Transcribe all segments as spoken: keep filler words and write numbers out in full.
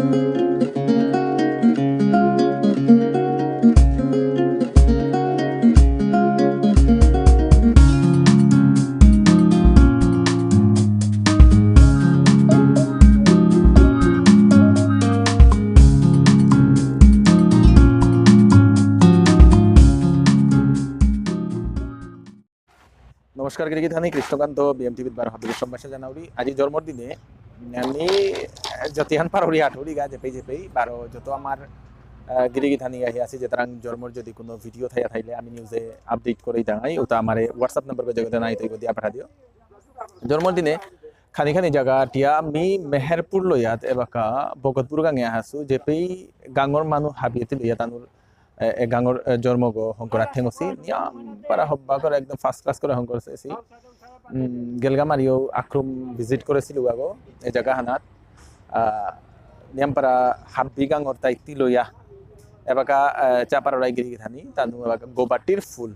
নমস্কার, গিরিগিথানি Krishnakanta, B M টিভিত বারো হাবির সম্ভাষা জানাউরি। আজি জন্মর দিনে আমি যতিয়ান পারুরি আঠুরি গা যেপেই যেপেই বারো যত আমার, আহ, গিরিগিথানি আহি আছে, যে তারাং জন্মর যদি কোনো ভিডিও থাইয়া থাইলে আমি নিউজে আপডেট করেই দাঁড়াই, ওটা আমার WhatsApp নাম্বার করে জগতে নাই তো দিয়া পাঠা দিও। জন্মর দিনে খানি খানি জায়গা টিয়া মি মেহেরপুর লইয়াত এবাকা ভকতপুর গাঙে আহাসু, যেপেই গাঙর মানু হাবিয়েতি লইয়া তানুর এ, এ গাঙর, এ, জন্মগো হংকরা থেঙসি। নিয়াম পারা হব্বা করে একদম ফার্স্ট ক্লাস করে হংকরসি। উম, গেলগা মারিও আক্রম ভিজিট করেসিলু আগো, এ জায়গা হানাত। আ, নিয়াম পারা হাব্বি গাঙর তাই তিলইয়া। এবাকা, এ, চাপার ওরাই গিরি গিথানি, তানু এবাকা গোবাটির ফুল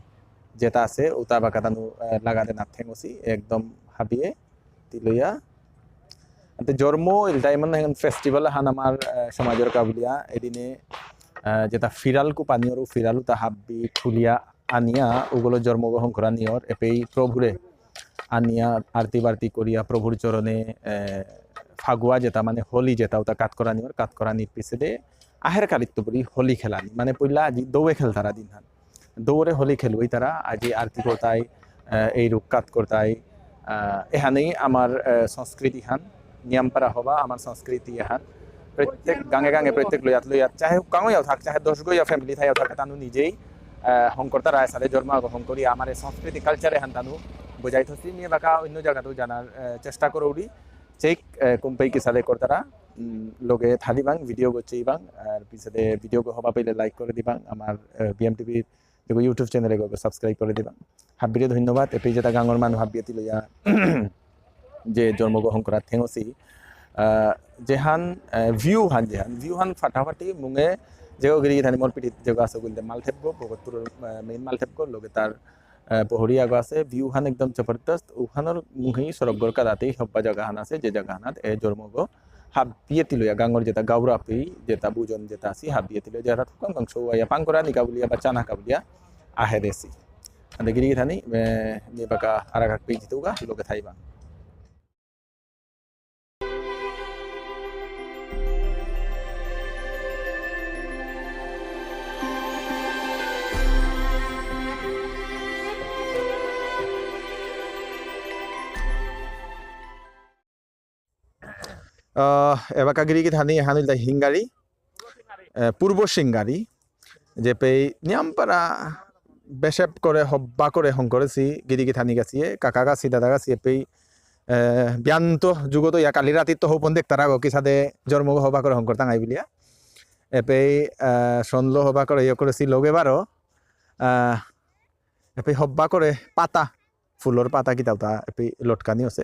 যেটা আছে, ওটা এবাকা তানু, এ, লাগাতে না থেঙসি, একদম হাবিয়ে। তিলইয়া। আনতে জন্ম ইলতাই মানে হেন ফেস্টিভ্যাল হান আমার, আহ, সমাজর কাবুলিয়া। এদিনে, আহ, যেটা ফিরাল কু পানিয়র ফিরাল উতা হাব্বি খুলিয়া আনিয়া উগুলো জন্মগ্রহণ করা নিয়র এপেই প্রভুরে আনিয়া আরতি বারতি করিয়া প্রভুর চরণে, আহ, ফাগুয়া যেটা মানে হোলি যেটা উতা কাত করা নিয়র কাত করা নির পিছে দে আহের কালিত্ত পুরি হোলি খেলানি। মানে পইলা আজি দৌয়ে খেলতারা দিন হান। দৌরে হোলি খেলুই তারা, আজি আরতি করতাই, আহ, এই রূপ কাত করতাই, আহ, এহানেই আমার, আহ, সংস্কৃতি হান, নিয়াম পারা হবা আমার সংস্কৃতি এহান। প্রত্যেক গাঙে গাঙে প্রত্যেক লয়াত লয়াত, চাহে কাঙয়াও থাক, চাহে দশ গইয়া ফ্যামিলি থাইয়াও থাক, তানু নিজেই, আহ, হংকরতা রায় সালে জন্ম আগ হংকরি আমার এই সংস্কৃতি কালচার এহান তানু বুঝাই থসি। নিয়ে বাকা অন্য জায়গাতেও জানার, আহ, চেষ্টা করৌরি। চেক, আহ, কুম্পাই কি সালে করতারা, উম, লগে থাদিবাং, ভিডিও গো চেইবাং, আর পিছতে ভিডিও গো হবা পেলে লাইক করে দিবাং, আমার, আহ, বি এম টিভি দেখো YouTube চ্যানেলে গো সাবস্ক্রাইব করে দিবাং। হাব্বিরে ধন্যবাদ। এপেই যেটা গাঙর মানু হাব্বিয়ে তিলইয়া যে জন্মগ্রহণ করা থেঙসি, আহ, যেহান, আহ, ভিউ হান যেহান, ভিউ হান ফাটাফাটি মুঙে যে গিরি গিথানি মোর পিঠিত যে আছে গুলতে মালঠেপ গো, ভগতপুর, আহ, মেইন মালঠেপ গো, লগে তার, আহ, পহরি আগো আছে, ভিউ হান একদম জবরদস্ত। উহানর মুঙেই সড়কগর কাদাতেই হব্বা জায়গা হান আছে, যে জায়গা হানাত এ জন্মগো হাবিয়ে তিলইয়া গাঙর যেটা গাউরাপি, যেটা বুজন যেটা আসি, হাবিয়ে তিলইয়া যেটা থুকাম গাং সৌয়া পাংকরা নিকা বুলিয়া বা চানা কা বুলিয়া আহে দেসি। আদে গিরি গিথানি, এ, নিবাকা আরাকাক পেয়ে জিতুগা, লগে থাইবা। আহ, এবাকা গিরি গিথানি এহান ইলতা হিঙ্গারি, এ, পূর্ব সিঙ্গারি, যে পেই নিয়ামপারা বেশেপ করে হব্বা করে হংকরেসি গিরি গিথানি গাছিয়ে, কাকা গাছি, দাদা গাছি, এপেই, এ, বিয়ান্ত যুগত ইয়া কালি রাতিত তো হপন দেখতারা গো, কিসাদে জন্ম হবা করে হংকর তাঙাই বুলিয়া। এপেই, এ, সন্ধ্য হবা করে ইয়ে করেসি লগে বারো, আহ, এপেই হব্বা করে পাতা ফুলর পাতা কিতা উতা এপি লটকানি আছে।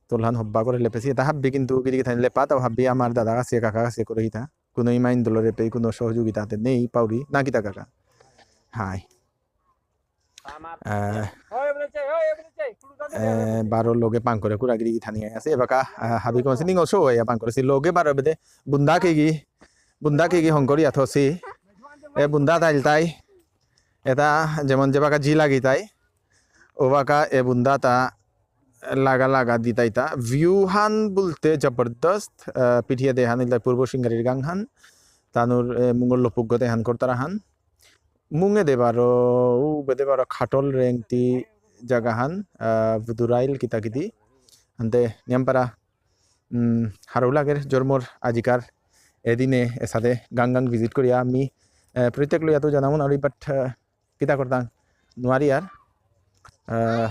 তোলহান হব্বা করে লেপেসি। এটা হাব্বি কিন্তু গিরি গিথানি লেপা, তাও হাব্বি আমার দাদা গাছিয়ে, কাকা গাছিয়ে করে হিতা। কোনো ইমা ইন্দুলর এপি কোনো সহযোগিতা হাতে নেই, পাউরি। না কিতা কাকা? হাই। আহ, এ, বারো লগে পাং করে কুড়া গিরি গিথানি আছে। এবাকা, আহ, হাবি কমসি নিং অসো হইয়া পাং করেসি। লগে বারো বেদে বুন্দা কেগি, বুন্দা কেগি হংকরি আথসি। এ বুন্দা তাইল তাই। এটা যেমন যেবাকা জি লাগি তাই। ওবাকা এ বুন্দাতা লাগা লাগা দিতাইতা। ভিউ হান বুলতে জবরদস্ত, আহ, পিঠিয়ে দেহান ইলতাই পূর্ব সিঙ্গারির গাং হান। তানুর, এ, মুঙর লপুগ্গ দেহান করতারা হান। মুঙে দেবারো, উ বেদে বারো খাটল রেংটি জাগা হান, আহ, বুদুরাইল কিতা কিতি। আনতে নিয়ামপারা, উম, হারৌ লাগের জন্মর আজিকার এদিনে এসাদে গাং গাং ভিজিট করিয়া আমি, আহ, প্রত্যেক লইয়া তো জানামো না, but, আহ, কিতা করতাম, নুয়ারি আর, আহ,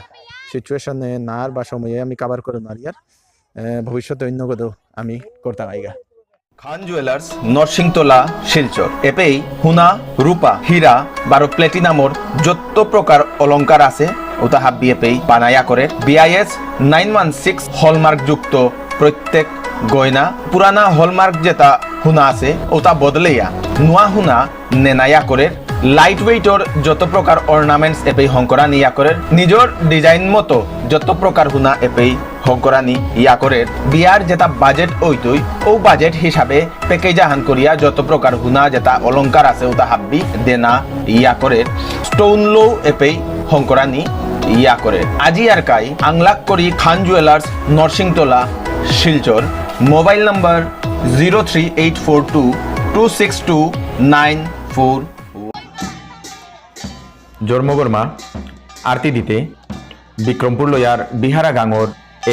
সিচুয়েশনে না আর বা সময়ে আমি কভার করে নুয়ারি আর, আহ, ভবিষ্যতে অন্য কোথাও আমি করতাম আইগা। খান জুয়েলার্স, নরসিংতলা, শিলচর। এপেই হুনা, রূপা, হীরা, বারো প্লেটিনামর যত প্রকার অলংকার আছে, ওটা হাব্বি এপেই বানায়া করে। B I S nine one six hallmark যুক্ত প্রত্যেক গয়না, পুরানা হলমার্ক যেটা হুনা আছে, ওটা বদলেয়া নুয়া হুনা নেনায়া করে। লাইট ওয়েটর যত প্রকার অর্নামেন্টস এপেই হংকরানি ইয়া করের, নিজর ডিজাইন মতো যত প্রকার হুনা এপেই হংকরানি ইয়া করের। বিয়ার যেটা বাজেট ওইতই, ও বাজেট হিসাবে প্যাকেজ আহান করিয়া যত প্রকার হুনা যেটা অলংকার আছে ওটা হাব্বি দেনা ইয়া করের। স্টোন লো এপেই হংকরানি ইয়া করের। আজি আর কাই আংলাক করি Khan jewellers, Narsingtola, Silchar. Mobile number zero three eight four two two six two nine four. জর্মগরমা আরতি দিতে বিক্রমপুর লয়ার বিহারা গাঙর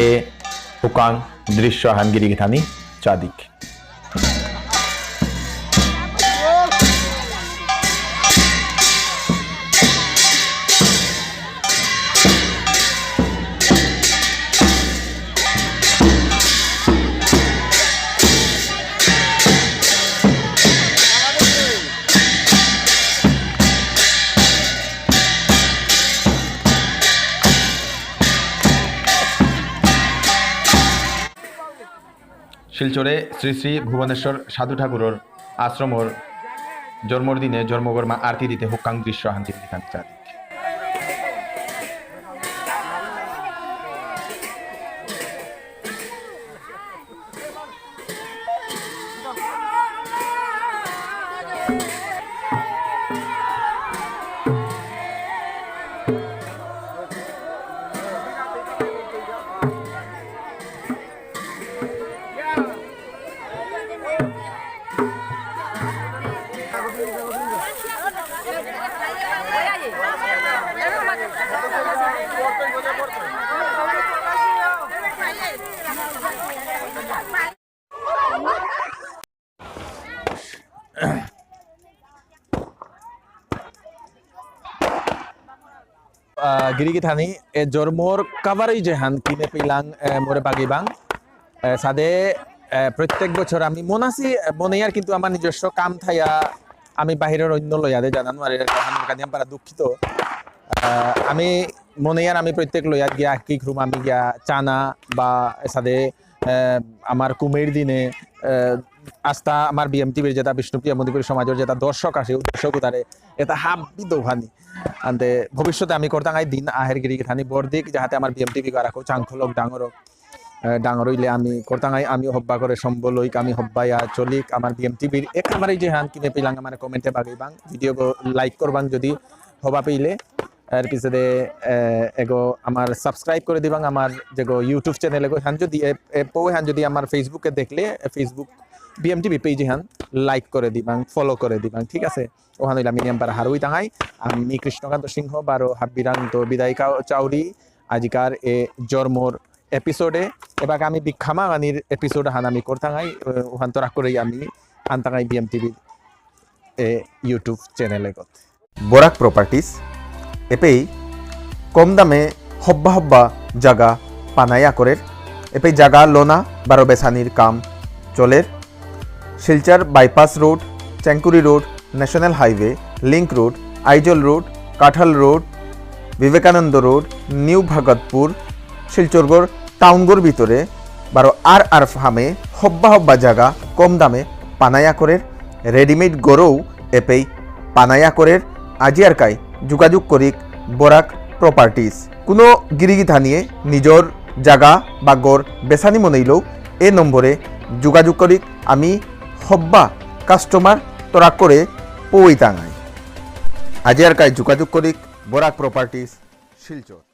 এ হুকাং দৃশ্য হান গিরিগিথানি চাদিক। শিলচরে শ্রী শ্রী ভুবনেশ্বর সাধু ঠাকুরর আশ্রমর জন্মর দিনে জন্মগরমা আরতি দিতে হুকাং দৃশ্য হান্তি বিধান চাঁদ। আহ, গিরিগিথানি, এ, জর্মর কাভারেই যেহান কিনে পিলাং, এ, মোরে বাগিবাং। এ, সাদে, এ, প্রত্যেক বছর আমি মনাসি, এ, মনেয়ার কিন্তু আমার নিজস্ব কাম থায়া আমি বাহিরের অন্য লয়াদে জানা নোয়ারি, এহান কানিয়াম পারা দুঃখিত। আহ, আমি মনেয়ার আমি প্রত্যেক লয়াদ গিয়া কি রুম আমি গিয়া চানা বা সাদে আহ, আমার কুমের দিনে, আহ, আস্থা আমার বিএমটিভির যেটা বিষ্ণুপ্রিয়া মণিপুরী সমাজের যেটা দর্শক আছে, ও দর্শক উতারে এটা হাব্বি দোহানি। আনতে ভবিষ্যতে আমি করতাঙাই দিন আহের গিরিগিথানি বর্দিক, যাহাতে আমার বিএমটিভি গারাকো চাংখলক ডাঙরক, আহ, ডাঙর হইলে আমি করতাঙাই আমি হব্বা করে সম্বলইক, আমি হব্বাইয়া চলিক, আমার বিএমটিভির একেবারে যেহান কিনে পিলাং আমার কমেন্টে বাগাইবাং, ভিডিও গো লাইক করবাং যদি হবা পেইলে, এর পিছে দে, এ, এগো আমার সাবস্ক্রাইব করে দিবাং, আমার যেগো YouTube চ্যানেল এগো হান যদি, এ, এ, পৌ হান যদি আমার Facebook এ দেখলে, এ, Facebook বিএমটিভি পেজ হান লাইক করে দিবাং, ফলো করে দিবাং, ঠিক আছে? ওহান হইলে আমি নিয়াম পারা হারুই তাঙাই, আমি কৃষ্ণকান্ত সিংহ, বারো হাব্বিরাং তো বিদায় কাউ-, চাউরি, আজিকার এ জর্মর এপিসোডে, এবার আমি বিক্ষামা গানির এপিসোড হান আমি করতাঙাই, এ, ওহান তো রাগ করেই আমি আনতাঙাই বিএমটিভি এ YouTube চ্যানেল এগত। বরাক প্রপার্টিজ, এপেই কম দামে হব্বা হব্বা জাগা পানায়া করের, এপেই জাগা লোনা বারো বেসানির কাম চলের। Silchar bypass road, Chengkuri road, national highway, link road, Aizawl road, Kathal road, Vivekananda road, new Bhagatpur, শিলচরগর টাউনগর ভিতরে বারো আর আর ফার্মে হব্বা হব্বা জাগা কম দামে পানায়া করের, রেডিমেড গরৌ এপেই পানায়া করের, আজি আর কাই যোগাযোগ করিক বরাক প্রপার্টিজ। কোনো গিরিগিথানিয়ে নিজর জাগা বা গর বেসানি মনেইলেও এ নম্বরে যোগাযোগ করিক, আমি হব্বা কাস্টমার তরাক করে পৌই তাঙাই। আজি আর কাই যোগাযোগ করিক বরাক প্রপার্টিজ শিলচর।